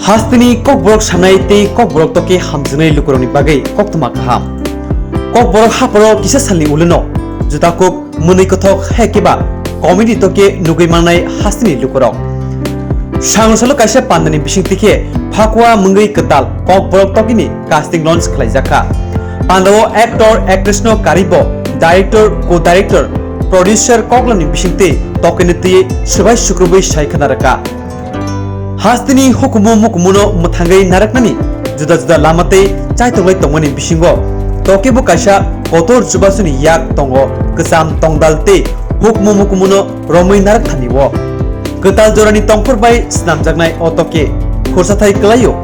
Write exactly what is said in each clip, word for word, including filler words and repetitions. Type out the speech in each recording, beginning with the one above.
Hasteni Kokborok sanai tei Kokborok toke hamjaknai lukurokni bagwi koktwma kaham. Kokborok hapharo kisa salni ulino juda kuk mwnwi kothok hai khe ba comedy toke nugwi mannai hasteni lukurok. Sango salo kaisa pandani bisingtwi khe Phakua mungwi kwtal Kokborok tokini casting launch khlaijakha. Pandao actor, actress no karibo director, co-director, producer koklani bisingtwi tokeni twi swbai sukrubwi sai khna rwkha. Hasteni hukumu mukumuno mwthangwi narwknani juda juda lama tei chaitoklai tongmani bisingo tokebo kaisa kotor chubasuni yak tongo, kwcham tongdal tei hukumu mukumuno romwi narwk thani o. Kwtal jorani tongphor bai snamjaknai o toke khursathai kwlaio.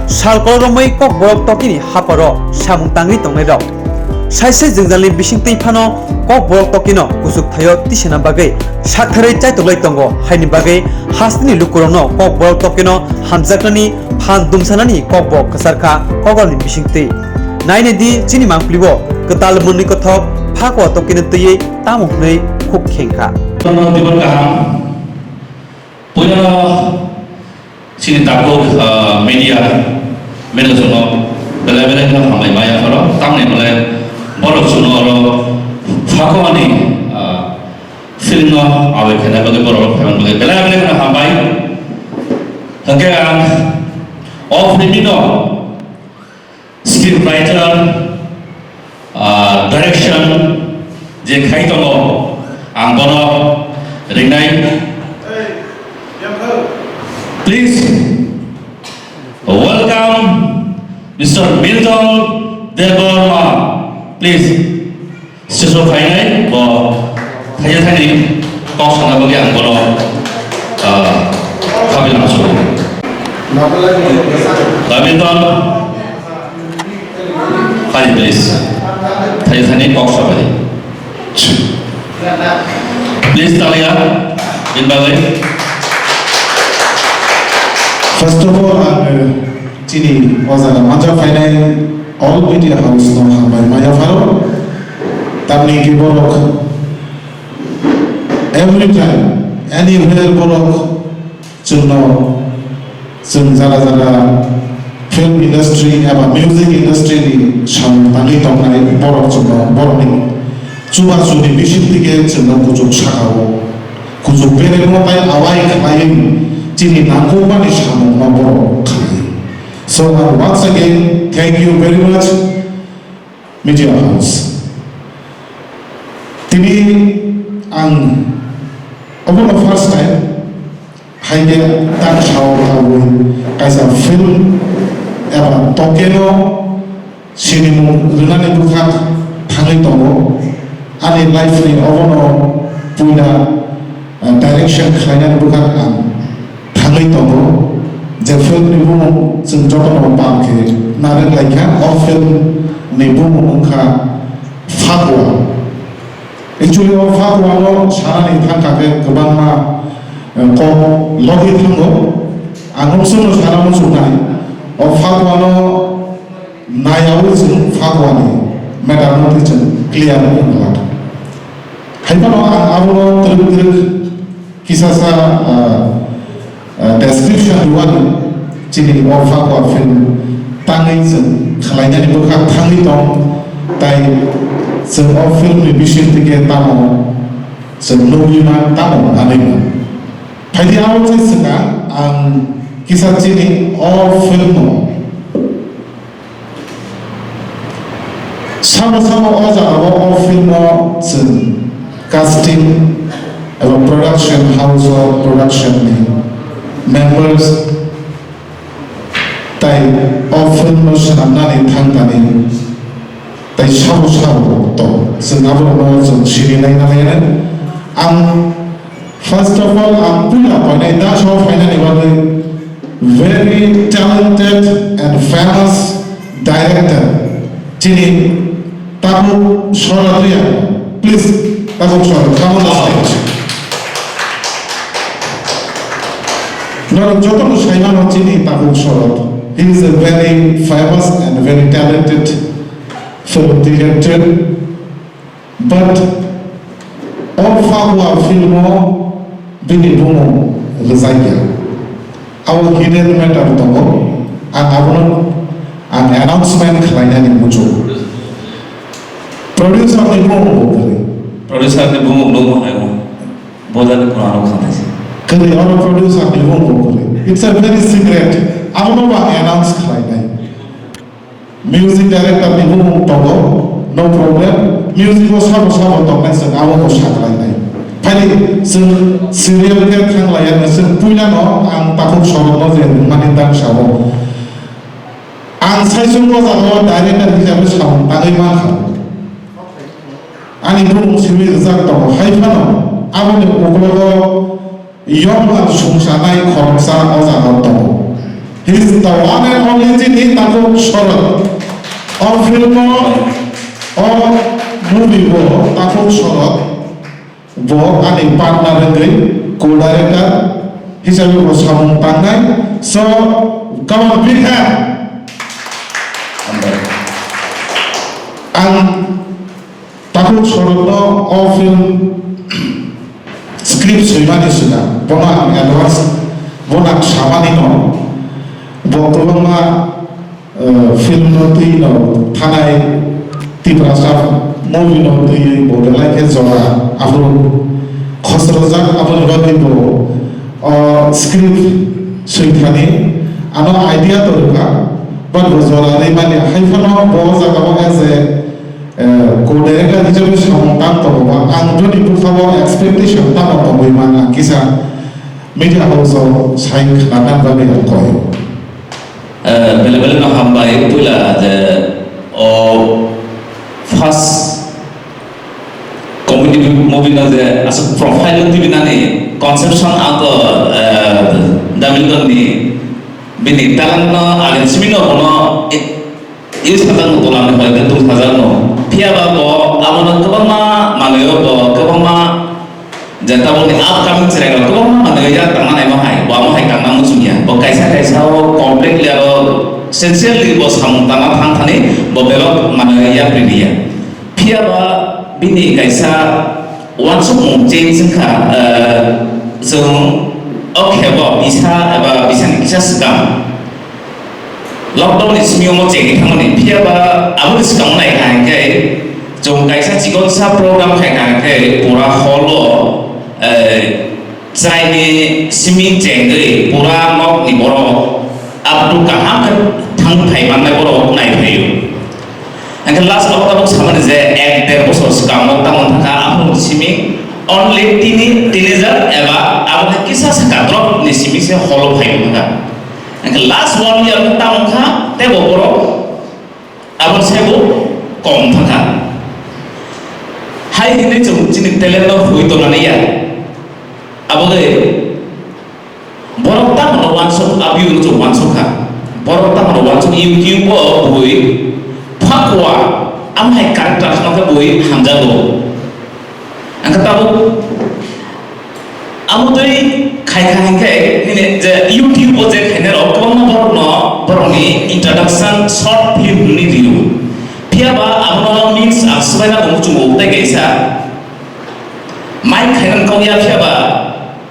Sal koloromwi Kokborok tokini hapharo samung tangwi tongnairok. Saisai jwngjalni bisingtwi phano Kokborok tokino kuchuk thaio tisana bagwi saktharwi chaitoklai tongo, haini bagwi hasteni lukurokno Kokborok tokino hamjaknani phan dumsanani kokbo kwcharkha kokrokni bisingtwi. Nainai di chini mangpilio kwtal mwnwi kothok Phakua tokino twiwi tamo hwnwi khuk khengkha. Tongno tibor kaham. Puila chini tabuk, ah, media, media songno belai belai kheno hambai maya pharo, tamni belai borok chwngno oro Phakuani, ah, film no awai khaina bagwi borok phaiman bagwi belai belai kheno hambai. Hwnkhe ang o film no script writer, ah, direction je khai tongo, ang bono ringnai. Please welcome Mister Milton Debbarma. Please. Session phainai bo thaisa thani kok sana bagwi ang bono, ah, khabil ang suri. Badminton, phaidi please. Thaisa thani kok sabai. Please talia, in bagwi. First of all, ang, eh, chini o jaga manja phainai all media house no hambai maya pharo. Tamni ki borok every time, anywhere borok chwngno, chwng jaga jaga film industry eba music industry ni samung tangwi tongnai borok chwngno borokni chubachu ni bising thike chwngno kuchuk saka-o. Kuchuk beremo tai awai khlaiwi chini nangkukmani samungno borok khlai. So, uh, once again, thank you very much, Media House. Tini ang obono first time hai khe tak sao tawi kaisa film eba tokeno sinimung rwnani bwkhak thangwi tongo. Ani life ni obono puila, eh, direction khlainani bwkhak ang thangwi tongo. Je film ni bumung chwng jotono pal khe narwk laikha, o film ni bumung wngkha Phakua. Actually, o Phakua no sanani thangkha khe kwbangma, eh, kok logi thango. Ang umsukno sana muchungnai, o Phakua no nayaui chwng Phakuani matter no twi chwng clear wngwi manlak. Hai phano ang abono twrwk twrwk kisasa, ah, ah, description rwani chini o Phakua film tangwi chwng khlainani bwkhak thangwi tong, tai chwng o film ni bising tike tamo chwng nugwi man, tamo manwi man. Phaidi abo twi swkang ang kisa chini o film no Sabo sabo o jagao o film o chwng casting eba production house o production ni members tai o film no swnamnani thangtani tai sabo sabo to chwng abo no chwng sini naina naina ang First of all, ang puila koinai da so phainani bagwi very talented and famous director chini Tabuk Shorod Reang. Please, Tabuk Shorod, come on the stage. Norok jotono saimano chini Tabuk Shorod. He is a very famous and very talented film director. But o Phagua film o bini bumung rwjakya. Abo hidden matter tongo, ang abono ang announcement khlainani muchungo. Producer ni bumung bo kwrwi. Producer ni bumung no bo hai bo. Bo jani kono ano khanai se. Kwrwi, ono producer ni bumung bo kwrwi. It's a very secret. Abono ba announce khlainai. Music director ni bumung tongo, no problem. Music o sabo sabo tongnai chwng abo bo saklainai. Phaidi chwng serial khe thanglaiya, chwng puilano ang takhuk sorokno je rwngmani dangsao. Ang saichung o jaga o director hisabe samung tangwi mankha. Ani bumung simi rijak tongo, hai phano aboni uklogo Yongma songsanai khoroksa o jaga o tongo. He is the one and only chini takhuk Sorot. O film o, o movie o takhuk Sorot bo ani partner wngwi co-director hisabe bo samung tangnai. So, come on, big hand. Ang Takhuk Sorotno o film script swimani swkang, bono ang advance, bono ang samani no, bo kwbangma, eh, film no twi no thanai, Tiprasa movie no twi bo belai khe jora aphuru khosrojak, aboni bagwi bo o script swithani ano idea torikha, but bo jora rwimani hai phano bo jaga o as a Eh, co-director hisabe samung tang tongo ba, ang jodi bwkhao expectation tamo tongwi mano, kisa media house o sai khna nang bagwi ang koi. Eh, bele bele no hambai, puila je o first comedy movie no je aswk profile tibinani conception ang to, eh, Damilton ni bini talent no agin simi no bono, eh, I sajak no tola ni hoi khe tung sajak no. Phiya ba bo abono kwbangma manwi o bo kwbangma je tabuk ni upcoming chwrai rok kwbangma manwi o ya tangna naima hai. Bo amo hai tangna muchung ya. Bo kaisa kaisa o completely aro sincerely bo samung tangna thang thani bo belok manwi o ya pri ya. Phiya ba bini kaisa uansukmung change wngkha, eh, chwng o khe bo bisa eba bisa ni kisa swkang. Lockdown ni simi omo chengwi thangmani, phiya ba aboni swkango naikha hinkhe chwng kaisa chikonsa program khaikha hinkhe pura hall o, eh, chwraini simi chengwi pura nokni borok up to kaham khe thang phai mannai borok nai phaio. Hinkhe last o tabuk samani je ek der bosor swkango tamo thangkha aphuru simi only tini, teenager eba aboni kisa swkang drop ni simi se hall o phai thangkha. Hinkhe last one year khe tamo wngkha, teibo borok aboni saibo kom thangkha. Hai hinwi chwng chini talent no hoi tongnani ya. Abo de borok tamo no wansuk, a view no chwng wansuk kha. Borok tamo no wansuk, YouTube o bui phakwa, am hai character no khe bui hamjago. Ang khe tabuk amo twi khai kha hinkhe nini je YouTube o je khainai rok kwbangma borok no borok ni introduction short film hwnwi rio. Phiya ba abono means ang swbaina bo muchungo tei kaisa mic khainani kok ya phiya ba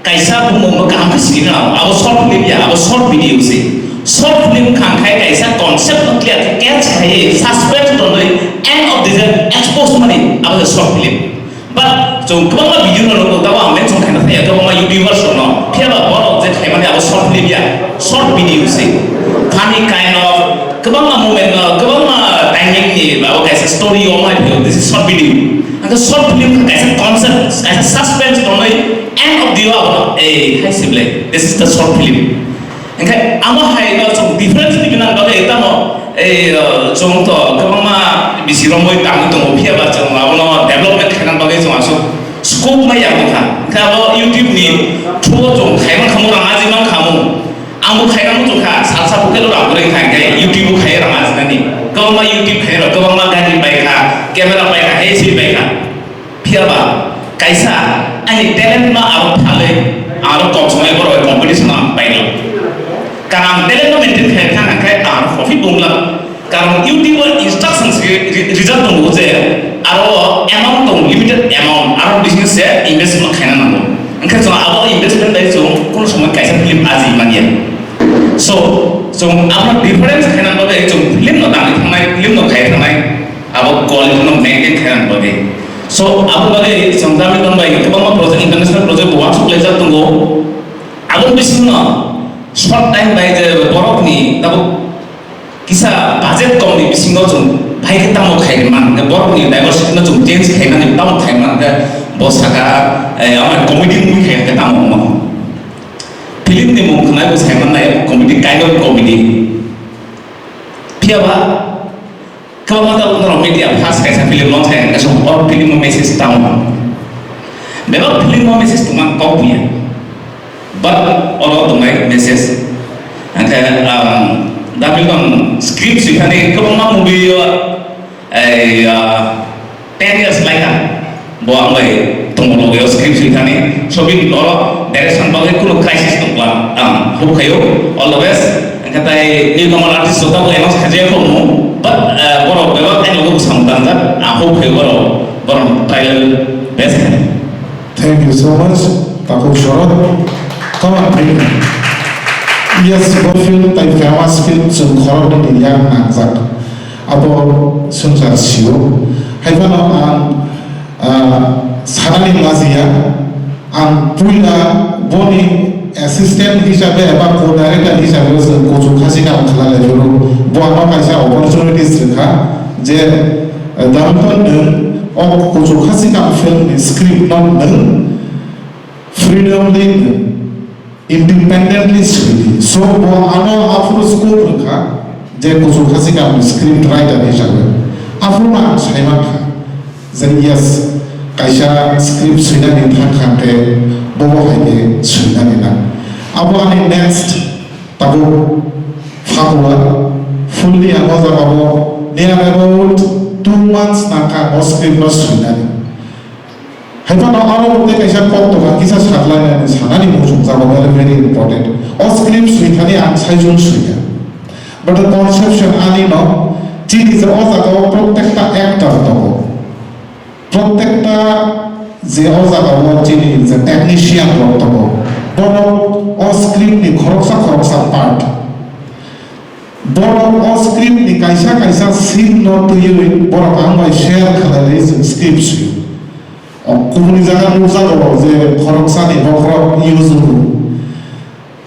kaisa bumung no kaham khe sini rw abo short film ya, abo short video se. Short film khang khai kaisa concept no clear khe catch khai suspense tonwi end of the day expose mani abo short film. But chwng kwbangma video no nugo, tabo ang mention khaina thaya, kwbangma YouTubers rok no. Phiya ba borok je khaimani abo short film ya, short video se. Funny kind of, kwbangma moment no, kwbangma timing ni ba kaisa story o mai phio, this is short video. Ang short film kaisa concept, kaisa suspense tonwi end of the day, eh, hai se ble, this is the short film. Hinkhe amo hai no chwng difference ni gwnang bagwi tamo, ei, uh, chwng to kwbangma bisi romwi tangwi tongo, phiya ba chwng abono development khaina bagwi chwng aswk scope ma ya wngkha. Hinkhe abo YouTube ni through o chwng khai mankha mo, rang aji mankha mo. Ang bo khaina muchung kha, salsa bukhelo rang kwrwi kha, hinkhe YouTube o khai rang ajinani. Kwbangma YouTube khai rok, kwbangma gari bai kha, camera bai kha, A C bai kha. Phiya ba kaisa ani talent no aro phalwi aro kok songnai borok bai competition o ang painai. Karon ang talent no maintain khai thang khe aro profit bungla. Karon YouTube o instruction se re-, result tongo je aro amount tong limited amount aro business se investment khaina nango. Hwnkhe chwng abo investment bai chwng kono somoi kaisa film aji manya. So, chwng abo difference khaina bagwi chwng film no tangwi thangnai, film no khai thangnai, abo quality no maintain khaina bagwi. So, abo bagwi chwng Jamilton bai kwbangma project, international project bo uansuk laijak tongo. Abo bisingno short time bai je borokni tabuk kisa budget kom ni bisingo chwng bai khe tamo khai man, borokni diversity no chwng change khaimani tamo khai man, bo saka, eh, ama comedy movie khai khe tamo wngmano. Film ni mung khwnai bo saiman nai comedy, kind of comedy. Phiya ba kwbangma ta uno media first kaisa film launch khai kaisa o film o message tamo. Bebak film o message tongma kok buya. But oro tongnai message. Angkhe, um, Jamilton script swi thani kwbangma movie o Ei, ah, ten years later, bo ang bai tongmolo bai o script swi thani. Sobin oro direction bagwi kuno crisis tongkla. Ang hope khayo. All the best. Angkhe tai newcomer artist rok tabuk announce khaijak kho mo. But, eh, borok bebak ani logo bwsang tangjak. Ang hope khayo borok, borok trial best khaini. Thank you so much, Takhuk Shorod. Come on, bring it. Yes, bo film tai famous film chwng khoroknwi ni yak nangjak. Abo swngchar sio. Hai phano ang, ah, sanani lajiya, ang puila boni assistant hisabe eba co-director hisabe o chwng kuchuk khasi kam khlai lai phuru bo ano kaisa opportunities rwkha je, eh, Jamilton nwng o kuchuk khasi kam film ni script no nwng freedomly nwng independently sridi. So, bo ano aphuru scope rwkha je kuchuk khasi kamni script writer hisabe. Aphuru ang saimankha je yes, kaisa script swinani thangkha tei bobo hai khe swinani nang. Abo ani next tabuk Phakua fully ang o jaga o near about two months nangkha o script no swinani. Hai phano aro bo tei kaisa kok tongkha, kisa saklainani sanani muchungjago, very, very important. O script swi thani ang saichung swi kha. But the conception ani no, chini je o jaga o protekta actor tongo. Protekta je o jaga o chini je technician rok tongo. Borok o script ni khoroksa khoroksa part. Borok o script ni kaisa kaisa scene no twiwi borok ang bai share khlaiwi chwng script swi. O kubuni jaga nukjago je khoroksani bokhorok use wngwi.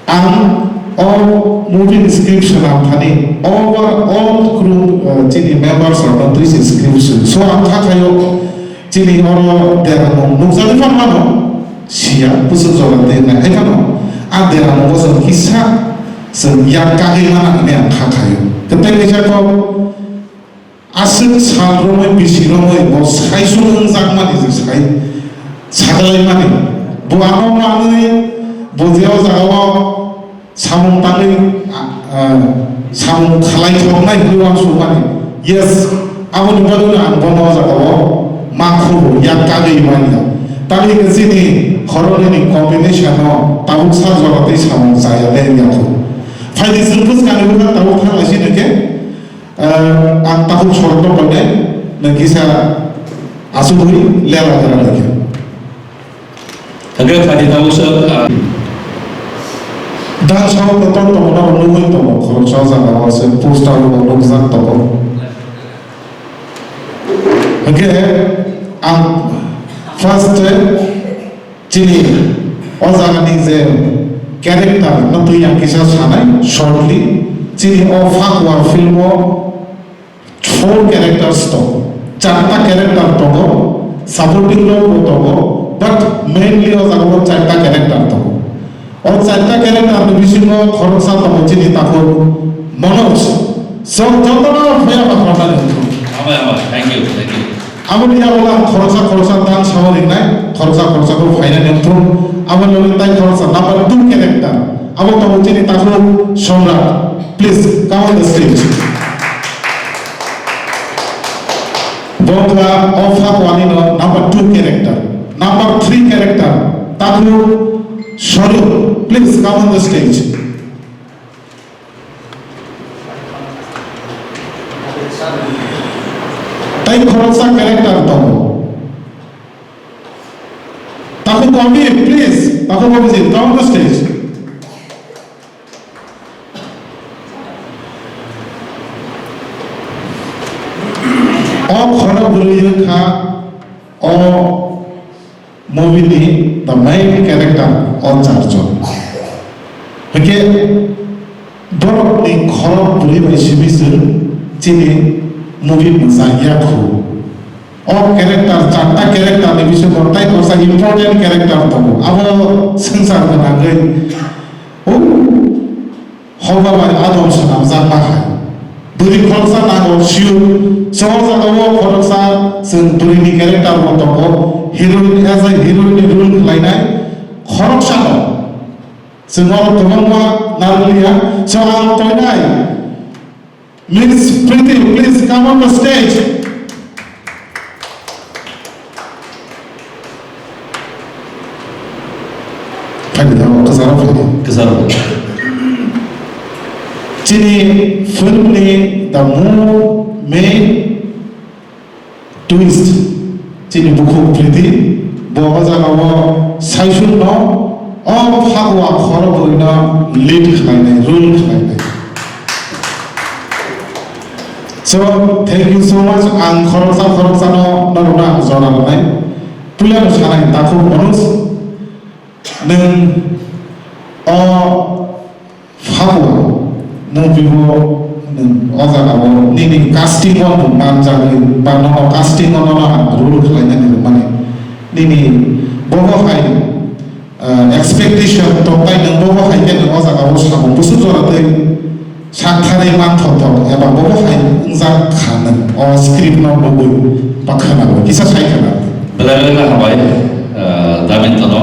Ang o movie ni script swnam thani overall crew, eh, chini members rok no twi se script swi. So ang kha khaio chini oro deramung nukjagwi phan mano siya bwswk jora twi nai hai phano a deramung o chwng kisa chwng yak kagwi mana hwnwi ang kha khaio. Tei kaisa kok Aswk sal romwi bisi romwi bo sai sung wngjakmani je sai sakalaimani. Bo ano manwi bo je o jagao samung tangwi, ah, ah, samung khalai thoknai hwnwi uansukmani. Yes, aboni bagwino ang bono o jagao ma khubo yak kagwi manya. Tamni hwnkhe chini khoroknwini combination-o tabuk sa jora tei samung chaya le ya kho. Phaidi chwng bwskangni bwkha tabuk thang lai sini khe. Eh, ang takhuk sorok no tongnai, nang kisa asugwi lela lela lagi. Hake phaidi tabuk sa, ah, dan sao kotor tongo, no nugwi tongo, khoroksa jaga o se poster rok nukjak tongo. Hake ang first, eh, Chini o jagani je character no twi ang kisa sanai shortly, chini o Phakua film o four characters tongo, charta character tongo, supporting role bo tongo, but mainly o jaga o charta character tongo. O charta character ni bisingo khoroksa tongo chini takhuk Manoj. So, jotono phuya ba khoroksa ni. Hambai, hambai. Thank you, thank you. Aboni yago ang khoroksa khoroksa dan sawi ringnai, khoroksa khoroksa khe phainani wngthung. Aboni logi tai khoroksa number two character. Abo tongo chini takhuk Somrat. Please come on the stage. Bo wngkha o Phakuani no number two character. Number three character takhuk Swarup. Please come on the stage. Tai khoroksa character tongo. Takhuk Abir, please, takhuk Abir, come on the stage. O khorok bwrwi wngkha o movie ni the main character o charjon. Hwnkhe borok ni khorok bwrwi bai simi chwng chini movie mwchang ya khu. O character, charta character ni bisingo tei kosa important character tongo. Abo swngchar gwnangwi, o, hoba bai adom swnamjakma hai. Bwrwi khoroksa nango sio. So, o jaga o khoroksa chwng bwrwi ni character bo tongo. Heroine, as a heroine ni role khlainai khoroksa no. Chwng oro kwbangma narwkliya. So, ang koinai Miss Priti, please come on the stage. Phaidi da, kwcharo phaidi. Kwcharo. Chini film ni the more main twist, chini bukhuk Priti, bo o jaga o Saisung no o Phagua khorok bwrwi no lead khlainai, role khlainai. So, thank you so much. Ang khoroksa khoroksa no norok no ang jora rwnai. Puila no sanai takhuk Manoj, nwng o Phagua movie o nwng o jaga o nini casting o nwng manjagwi ba nono casting o nono ang role khlainani rwmani nini bobo hai, ah, expectation tongthai nwng bobo hai khe nwng o jaga o samung bwswk jora twi saktharwi manthothok eba bobo hai wngjak kha nwng o script no nugwi ba khwnagwi kisa sai khwna. Belai belai no hambai, ah, Davinto no.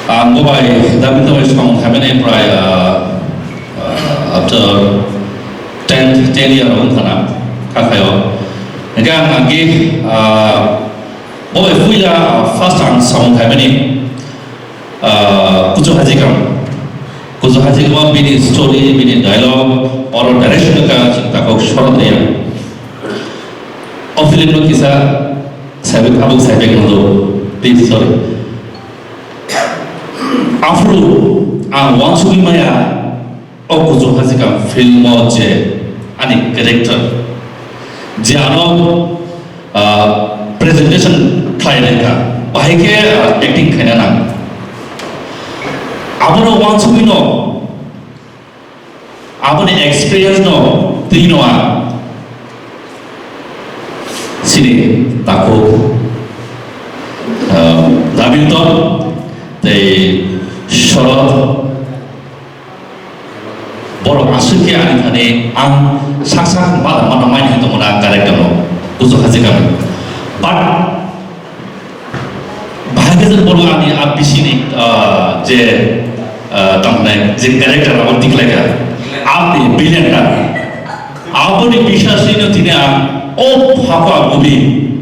Ang bo bai Davinto bai samung khaimani prai, ah, ah, after ten, ten year wngkha na, kha khaio. Hingke ang agi, ah, bo bai puila, ah, first ang samung khaimani, ah, Kuchu Hajikam. Kuchu Hajikam bini story, bini dialogue, oro direction ka chwng takhuk Shorod Reang. O film no kisa saibek, abo saibek nangdo, please, sorry. Aphuru ang uansugwi maya o Kuchu Hajikam film o je ani character, je ano, ah, presentation khlai rwkha, bahai khe, ah, acting khaina nang. Abono uansugwi no Aboni experience no twi no ang chini takhuk, ah, Davinton tei Shorod borok aswk khe ani thani ang sak sak mada mada mai hinwi tongmani ang character no Kuchu Hajikam. But Bahai khe borok ani a bisini, ah, je, ah, tamo hwnai je character abo tikhlaikha, a villain ta. Aboni bisasino tini ang o Phagua movie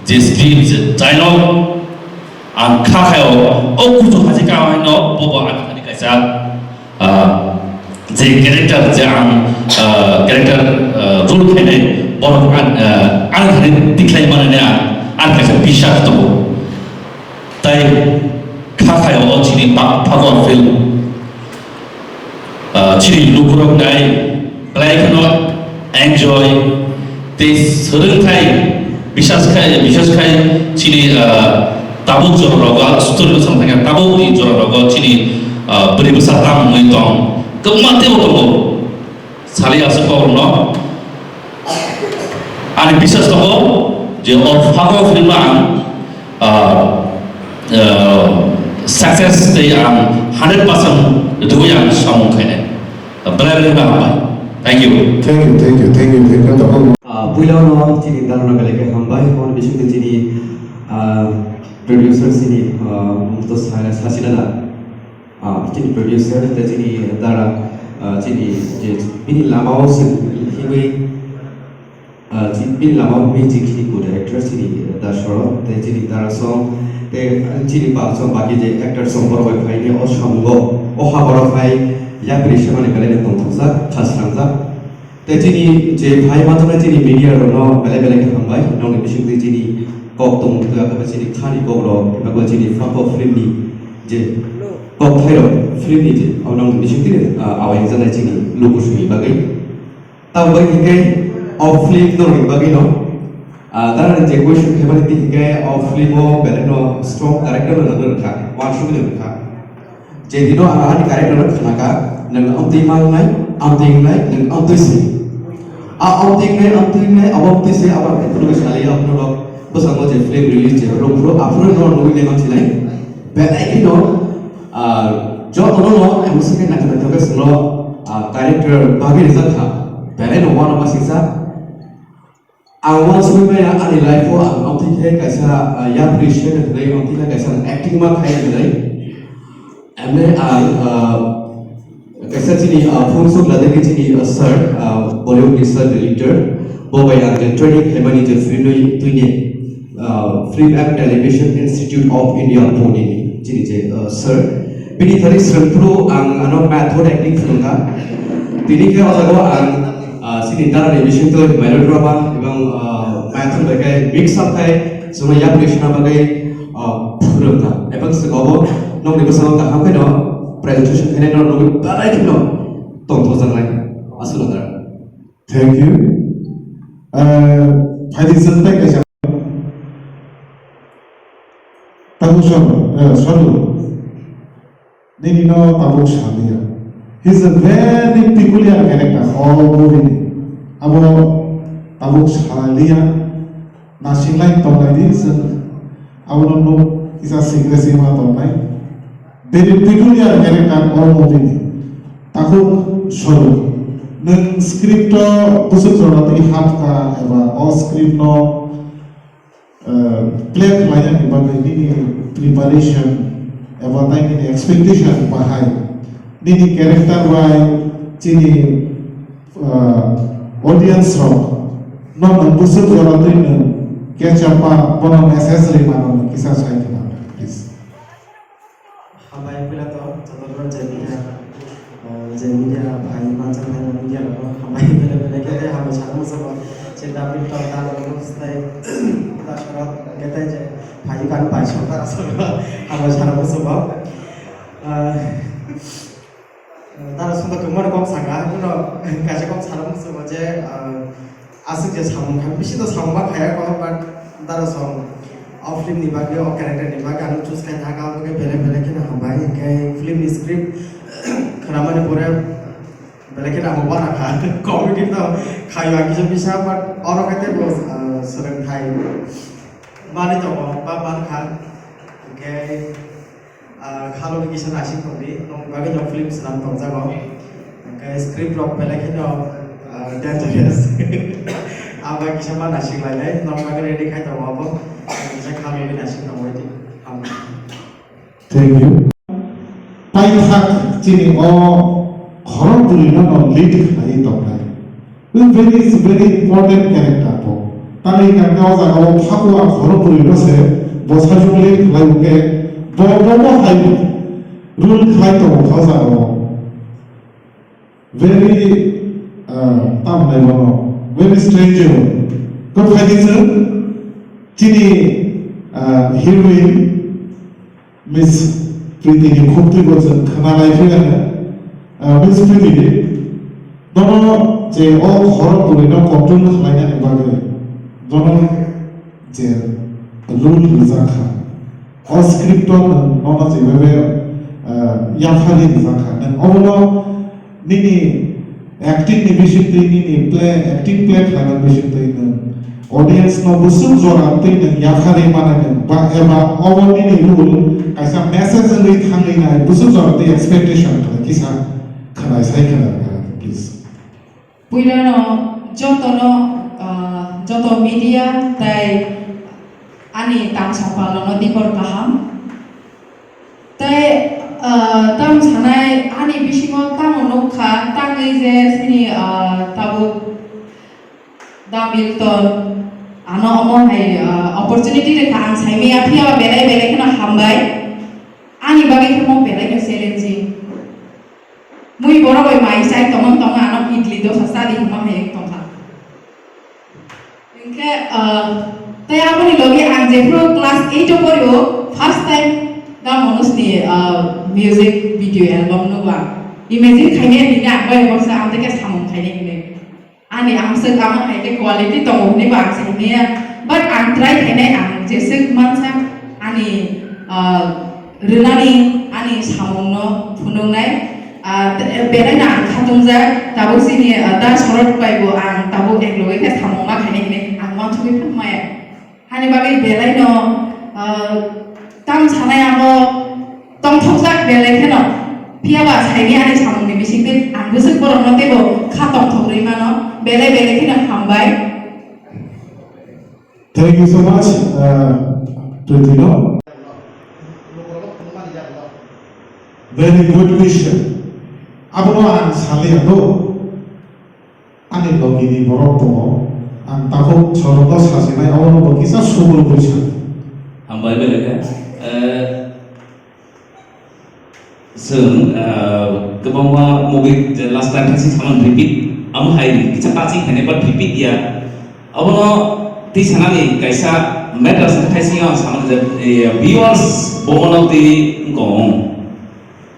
je script, je dialogue ang kha khaio, o Kuchu Hajikam haino bobo ani thani kaisa Ah, je character je ang, ah, character, ah, role khainai borok ang, ah, ang thani tikhlai manani ang, ang kaisa bisas tongo. Tai kha khaio o chini Pha-, Phagua film. Ah, chini lukurok nai belai kheno enjoy tei swrwngthai, bisas khai, bisas khai chini, ah, tabuk jora rogo, story bwsang thangya tabuk ni jora rogo chini, ah, bwrwi bwsa tang wngwi tong, kwbangma teibo tongo. Sali aswk kok rokno ani bisas tongo je o Phagua film ang, ah, ah, success tei ang hundred percent rwui ang samung khainai. Belai belai no hambai. Thank you. Thank you, thank you, thank you, thank you. Ah, puila no chini darano belai khe hambai. Hon bising de chini, ah, producer chini, ah, to sa-, sasina da. Ah, chini producer, te chini dara, ah, chini je bini lama o se hiwi Ah, chini bini lama o music chini co-director chini, eh, Da Shorod, tei chini Dara song, tei chini ba song baki je actor song borok bai phai ni o samungo, o haboro phai yapri semani belai no tongthokjak, kha swnamjak. Tei chini je phai ma tongnai chini media rok no belai belai khe hambai, nokni bising twi chini kok tong thwya khe chini khani kok rok, eba chini Phagua film ni je kok thai rok film ni je, o nokni bising twi, ah, awai jaknai chini luku sumi bagwi. Tamo bai hingke O film no ni bagwi no, ah, dara je question khaimani twi hinkhe o film o belai no strong character no rwkha, uansugwi rwkha. Je dino ang ani character no khnaka, nwng amtwi mangnai, amtwi wngnai, nwng amtwi se. A amtwi wngnai, amtwi wngnai, abo amtwi se, abo ang kunu saliya, aphuru rok bwskango je film release je rwkha, aphuru no nugwi nai mansinai. Belai kheno, ah, jotono no emotion khe naithok naithok khe chwngno, ah, character bagwi rijak kha. Belai no uanama singsa. Ang uansugwi maya ani life o ang amtwi khe kaisa, ah, yapri se hwnwi amtwi khe kaisa acting ma khai hwnwi. Emne ang, ah, kaisa chini, ah, phung suk ladagi chini, ah, sir, ah, Bollywood ni sir director. Bo bai ang je training khaimani je film ni twini, ah, Film and Television Institute of India Pune ni chini je, ah, sir. Bini thani swrwngphuru ang ano method acting phwrwngkha. Tini khe o jaga o ang, ah, chini dara ni bising twi melodrama ebong, ah, method bai khe mix up khai chwngno yapri sina bagwi, ah, phwrwngkha. Ebong swkang obo nokni bwskango kaham khe no presentation khainai no nugwi belai kheno tongthokjaknai. Aswk no dara. Thank you. Ah, phaidi chwng tei kaisa Tabuk Sonu, eh, Sonu. Nini no tabuk saliya. He is a very peculiar character all movie ni. Abo tabuk saliya. Nasinglai tonglai di chwng. Abono nuk kisa secrecy ma tongnai. Very peculiar character all movie ni. Takhuk Sonu. Nwng script o bwswk jora twi hapkha eba o script no, eh, play khlainani bagwi nini preparation eba nai nini expectation bahai? Nini character bai chini, eh, audience rok no nwng bwswk jora twi nwng catch up ba bono message rwi mano, nwng kisa sai khna, please. Hambai puila to, jotono je media, ah, je media bhai mansa bhai media rok hambai bele bele khe tei hambai sana muchungo je David to ta rok no sai ta sorok khe tei je bhai kan bai sorok ta sorok hambai sana muchungo. Ah, ta rok songkha tongmani kok saka, kuno kaisa kok sana muchungo je, ah, Aswk je samung kha, bisi to samung ma khaya ko, but daro song o film ni bagwi, o character ni bagwi ano choose khai thaka, obo khe belai belai kheno hambai, hinkhe film ni script khwnamani pore belai kheno amo uana kha, comedy to khayo ang kisa bisa, but oro khe teibo, ah, swrwngthai manwi tongo, ba man kha, hinkhe Ah, khalo ni kisa naising tongdi, nokni bagwi no film swnam tongjago. Hwnkhe script rok belai kheno, ah, dangerous. Abo kisa ma naising lainai, nokni bagwi ready khai tongo abo. Kisa khalo ni naising tongwi di. Hambai. Thank you. Paithak chini o khorok bwrwi no no lead khlaiwi tongnai. Very, very important character bo. Tamni hwnkhe o jaga o Phakua khorok bwrwi no se bo sajwk lead khlai hwnkhe bo, bo, bo hai role khlai tongo kha o jaga o. Very, ah, tamo nai bono. Very strange bo. Kok hai di chwng chini, ah, heroine Miss Priti ni khuk twi bo chwng khna nai phi ano, ah, Miss Priti ni. Bono je o khorok bwrwi no control khlai nani bagwi bono je role rijak kha. O script o nwng bono je bebe, ah, yaphari rijak kha. Nwng obono nini acting ni bisingtwi, nini play, acting play khlaimani bisingtwi nwng audience no bwswk jora twi nwng yaphari manai nwng ba, eba obo nini role kaisa message wngwi thangwi nai bwswk jora twi expectation khlai kisa khwnai sai khwnai, please. Puilano jotono, ah, joto media tai ani tang songpalno dikor kaham. Tai, ah, tamo sanai ani bisingo tamo nukha, tangwi je sini, ah, tabuk Da Milton ano omo hai, ah, opportunity rwkha, ang saimaya, phiya ba belai belai kheno hambai. Ani bagwi khe mo belai no challenging. Mui borok bai mai chai tongmani tongma ano idli dosa chadi hwnma hai wng tongkha. Hinkhe, ah, tei aboni logi ang jephuru class eight o porio, first time Da Manoj ni, ah, music video album nugo ang. Imagine khaimaya tini ang bai borsa ang tei khe samung khainai hinwi. Ani ang swk ama hai khe quality tongo hwnwi bo ang sai manya. But ang try khainai, ang jeswk mansa ani, ah, rwnani ani samungno phunuknai. Ah, te-, belaino ang khatungjak, tabuk chini, ah, da Sorot bai bo ang tabuk ek loge khe samung ma khainai hinwi ang uansugwi phano maya. Hani bagwi belaino, ah, tamo sanai amo tongthokjak belai kheno. Phiya ba saini ani samungni bisingtwi ang bwswk borokno teibo kha tongthok rwi mano. Belai belai kheno hambai. Thank you so much, uh, Priti, no? Very good question. Abono ang saliya do. Ani logini borok tongo. Ang tabuk Sorotno sajinai, abono bo kisa subul question. Hambai belai khe. Eh, Chwng, ah, kwbangma movie je last time khe samani repeat, amo hai kisa touching khainai but repeat ya. Abono twi sanani kaisa matter se thai singo ang samani je, eh, viewers bo mano twi wngkong.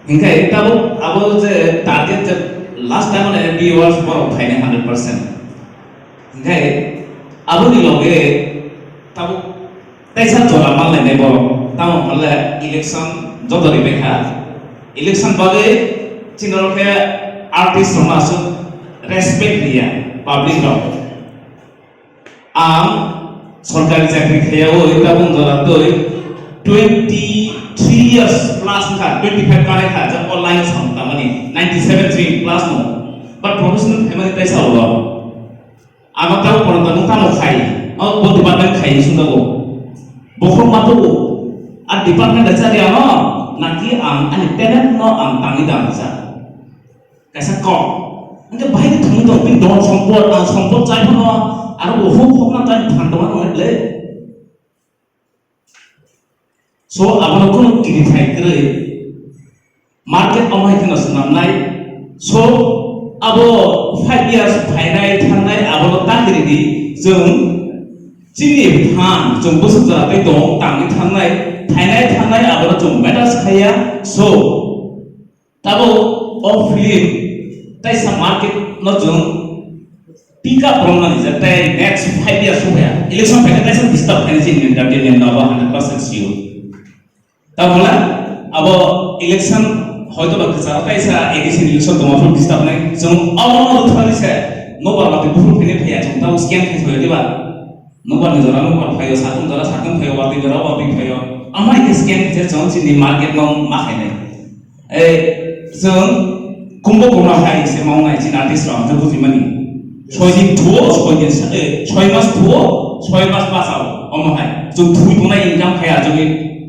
Hinkhe tabuk abo je target je last time ani viewers borok phainai hundred percent. Hinkhe aboni loge tabuk teisa jora manlainai borok, tamo hwnle election joto ribaikha. Election bagwi chini oro khe artist rokno aswk respect riya public rok. Ang sorkari chakri khaiyaui tabuk jora twi twenty three years plus wngkha, twenty five kanai kha, je online samung tangmani ninety seven three plus no. But professional family teisa ulo. Abo tamo pono tamo tamo khai, o bo department khai sung dago. Bokhok ma tubu, a department da chari ano, naki ang ani talent no ang tangwi dang sa. Kaisa kok. Angke bahai ke thangwi tong, bini don sompot, ang sompot chai phano, aro bo huk huk na chai phan tong ano le. So, abono kunu kiri thai kwrwi. Market omo hai kheno swnamnai. So, abo five years phainai thangnai abono ta kiri di. Chwng chini phan, chwng bwswk jora tei tong, tangwi thangnai, phainai thangnai abono chwng matters khaiya. So, Tabuk o film teisa market no chwng pick up romnani je tei next five years sophaia election phaikhe teisa disturb khainai chini entertainment no abo hundred percent sure. Tabuk hwnle abo election hoito ba kwcharo teisa A D C ni election tongma phuru disturb nai chwng omo no rwthani se nobar watwi buphuru phainai phaiya chwng tabuk scan khai thoi diba? Nobar ni jora nobar phaio, satung jora satung phaio, watwi jora watwi phaio. Amai khe scan khe chwng chini market no ma khainai. Ei, chwng kumbo kumno hai se mawnai chini artist rok, hwnkhe bujimani. Soi din thuo, soi din sa-, eh, soi mas thuo, soi mas bachao, omo hai. Chwng thwi tongnai income khaya, chwngni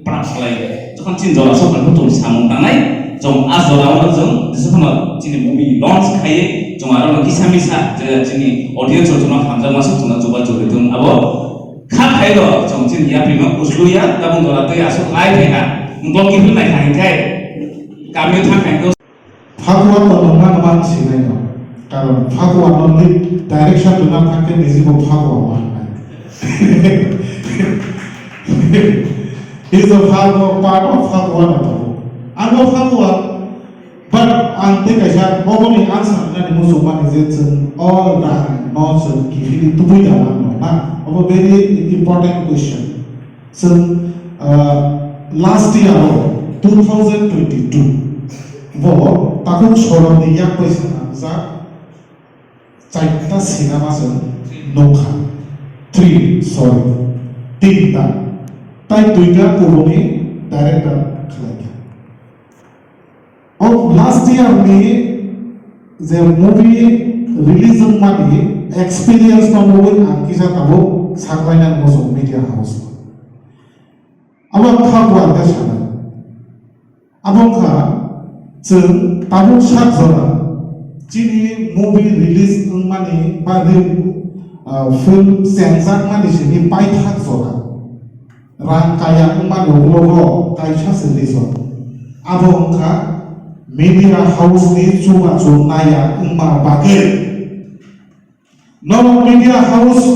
pra khlai. Jokhon chini jora sokha butul samung tangnai, chwng a jora o chwng, jesukhano chini movie launch khaiwi, chwng aro no kisa misa, je chini audience rok chwngno hamjakma swk chwngno chuba churi thung. Abo kha khairo, chwng chini yapri no uslu ya, tabuk jora twi aswk lai phai kha. Bok kiphil nai kha hinkhe, kami thang khai khe. Phagua to nungma nungma sinai no. Karon Phagua no ni direction rwna thang khe niji bo Phagua ma hnai. Is the Phagua part of Phagua no to. Ang bo Phagua, but ang tei kaisa oboni answer nani muchung mani je chwng all rang no chwng kiphilwi tubui da man no na. Obo very important question. Chwng, ah, last year o two thousand twenty-two bo takhuk Sorotni yak bai swnamjak chaita cinema chwng nukha. Three, sorry, tinta. Tai duita kubuni director khlaikha. O last year ni je movie release wngmani experience no nugwi ang kisa tabuk saklaina muchung media house. Abo kha buar khe sana. Abo wngkha chwng tabuk sak jora chini movie release wngmani ba re-, ah, film chengjakmani simi paithak jora. Rang kaya wngmani ulo kaisa se reason. Abo wngkha media house ni chubachu naya wngma bagwi. Norok media house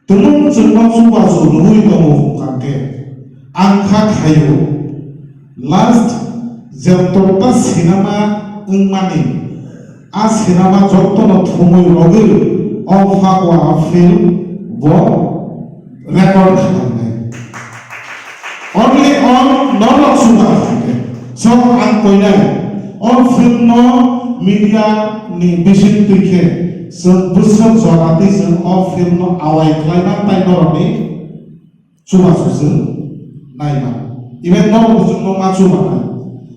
tumung chwngno chubachu nugwi tongo hwnkha khe ang kha khaio last jemtorta cinema wngmani A sinama jotono thumwi rwgwi o Phagua film bo record khlainai. Only on norok chuba khaikhe. So ang koinai o film no media ni bising twi khe chwng bwswk jora twi chwng o film no awai khlai man tai norok ni chubachu chwng naima. Even norok chwng no ma chuba nai.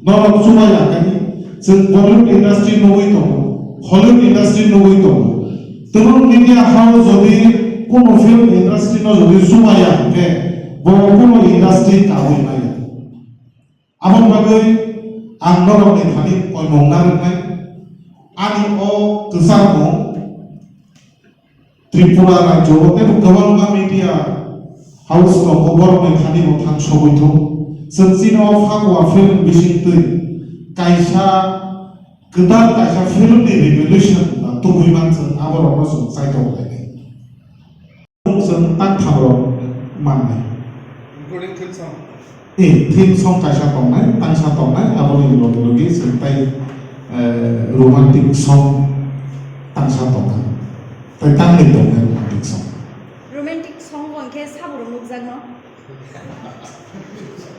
Norok chuba ya kani chwng Bollywood industry nugwi tongo, Hollywood industry nugwi tongo. Tebo media house jodi kuno film industry no jodi chuba ya hwnkhe bo kuno industry kawi maya. Aboni bagwi ang norokni thani koimung narwknai. Ani o kwchangmung Tripura rajyo o teibo kwbangma media house rok o borokni thani bo thang sogwi thung. Chwng chini o Phagua film bising twi kaisa kwtal kaisa film ni revolution ba tubui man chwng aborokno chwng chaitok lainai. Chwng tak thamrok mannai. Including theme song. Eh, theme song kaisa tongnai, tangsa tongnai, aboni logi logi chwng tai, eh, romantic song tangsa tongnai. Tai tangwi tongnai romantic song. Romantic song bo hwnkhe saborok nukjakno.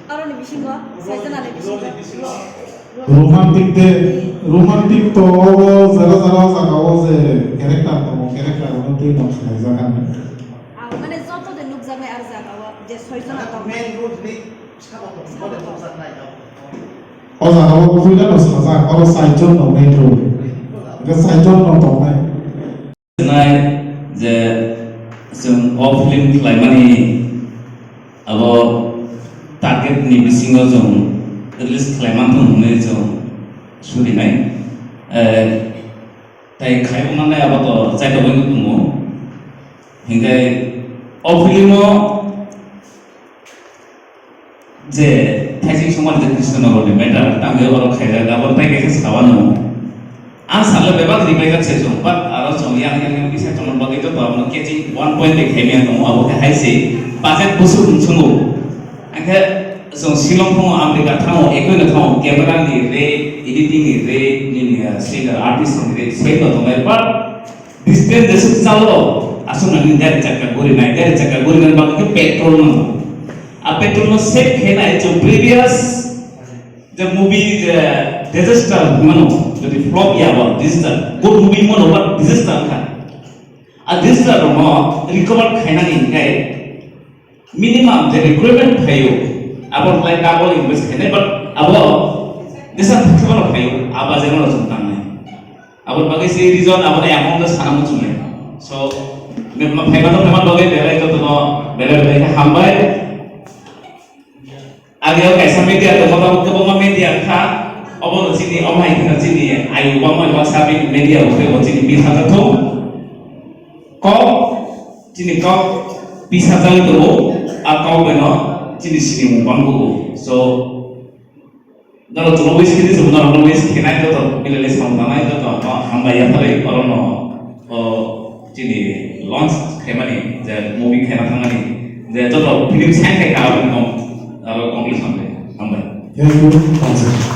Aroni bisingo, soijanani bisingo. Romantic de, romantic to obo jara jara o jaga o je character tongo, character rokno twi no khlaijak ani. Ah, mane joto de nukjaknai ar jaga o je soijona tongo. Main road ni sabo tongo, bole nukjaknai. O jaga o puila no sajak, oro saijon no main road. Hwnkhe saijon no tongnai. Nai je chwng o film khlaimani abo target ni bisingo chwng release khlaiman thung hwnwi chwng surinai. Eh, tai khaibo mannai abo to chaitogwi tongo. Hinkhe o film o je thaising songmani je Krishnanagar ni matter tangwi oro khaijak, abo tai kaisa sawano. Ang salo bebak ribaijakse chwng, but aro chwng yang yang yang kisa chwngno bagwi to abono catching one point de khaimya tongo, abo khe hai se budget busuk wng chwngo. Angkhe chwng Shillong thango, America thango, ekoi no thango, camera ni rate, editing ni rate, nini, ah, singer, artist ni rate, same no tongnai, but distance jesuk chalo, aswk nang nini gari chakka guri nai, gari chakka guri nai bagwi khe petrol nango. A petrol no save khe nai chwng previous je movie je disaster hwnmano, jodi flop ya ba disaster, good movie mano ba disaster wngkha. A disaster rokno recover khainani hinkhe minimum je requirement phaio, abo lai double invest khainai, but abo jesa thwkma rok phaio, abo jeno rok chwng tangnai. Abo bagwi se reason abo ni amount no sana muchungnai. So, me-, ma-, phaiba to phaiba bagwi belai jotono belai belai khe hambai. Agi o kaisa media tongo, tabuk kwbangma media wngkha. Obo no chini, omo hai kheno chini ayu bangma baksa bini media rok teibo chini bisa jathok. Kok, chini kok bisa jagwi tongo, a kok bai no chini sinimung bangkugo. So, norok chwngno wish khe di, chwng norokno wish khenai joto, milele samung tangnai joto, hambai yapharwi orono, o, chini launch khaimani, je movie khaina thangmani, je joto film sign khai kha, abo no aro conclusion de, hambai. Thank you.